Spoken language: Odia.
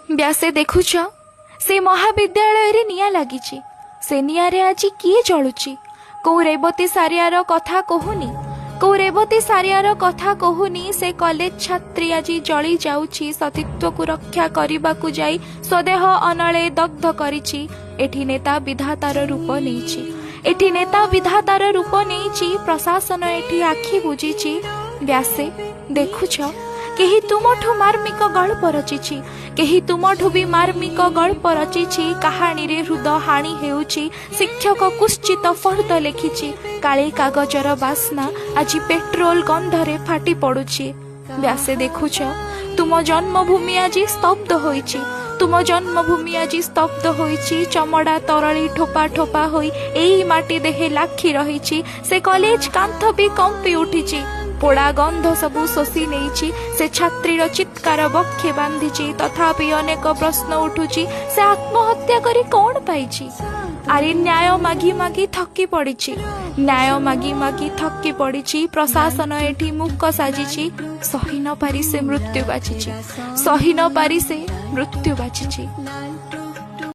ବ୍ୟାସେ ଦେଖୁଛ, ସେ ମହାବିଦ୍ୟାଳୟରେ ନିଆଁ ଲାଗିଛି। ସେ ନିଆଁରେ ଆଜି କିଏ ଜଳୁଛି? କୋଉ ରେବତୀ ସାରିଆର କଥା କହୁନି, କୋଉ ରେବତୀ ସାରିଆର କଥା କହୁନି। ସେ କଲେଜ ଛାତ୍ରୀ ଆଜି ଜଳି ଯାଉଛି। ସତୀତ୍ୱକୁ ରକ୍ଷା କରିବାକୁ ଯାଇ ସ୍ୱଦେହ ଅନଳେ ଦଗ୍ଧ କରିଛି। ଏଠି ନେତା ବିଧାତାର ରୂପ ନେଇଛି, ଏଠି ନେତା ବିଧାତାର ରୂପ ନେଇଛି। ପ୍ରଶାସନ ଏଠି ଆଖି ବୁଜିଛି। ବ୍ୟାସେ ଦେଖୁଛ, କେହି ତୁମଠୁ ମାର୍ମିକ ଗଳ୍ପ ରଚିଛି, କେହି ତୁମଠୁ ବି ମାର୍ମିକ ଗଳ୍ପ ରଚିଛି। କାହାଣୀରେ ହୃଦ ହାଣି ହେଉଛି। ଶିକ୍ଷକ କୁତ୍ସିତ ଫର୍ଦ୍ଦ ଲେଖିଛି। କାଳେ କାଗଜର ବାସ୍ନା ଆଜି ପେଟ୍ରୋଲ ଗନ୍ଧରେ ଫାଟି ପଡୁଛି। ବ୍ୟାସେ ଦେଖୁଛ, ତୁମ ଜନ୍ମଭୂମି ଆଜି ସ୍ତବ୍ଧ ହୋଇଛି, ତୁମ ଜନ୍ମଭୂମି ଆଜି ସ୍ତବ୍ଧ ହୋଇଛି। ଚମଡ଼ା ତରଳି ଠୋପା ଠୋପା ହୋଇ ଏଇ ମାଟି ଦେହେ ଲାଖି ରହିଛି। ସେ କଲେଜ କାନ୍ଥ ବି କମ୍ପି ଉଠିଛି। ପୋଡ଼ା ଗନ୍ଧ ସବୁ ଶୋଷି ନେଇଛି। ସେ ଛାତ୍ରୀର ଚିତ୍କାର ବକ୍ଷେ ବାନ୍ଧିଛି। ତଥାପି ଅନେକ ପ୍ରଶ୍ନ ଉଠୁଛି, ସେ ଆତ୍ମହତ୍ୟା କରି କଣ ପାଇଛି? ଆରେ ନ୍ୟାୟ ମାଗି ମାଗି ଥକି ପଡ଼ିଛି, ନ୍ୟାୟ ମାଗି ମାଗି ଥକି ପଡ଼ିଛି। ପ୍ରଶାସନ ଏଠି ମୂକ ସାଜିଛି। ସହି ନ ପାରି ସେ ମୃତ୍ୟୁ ବାଛିଛି, ସହି ନ ପାରି ସେ ମୃତ୍ୟୁ ବାଛିଛି।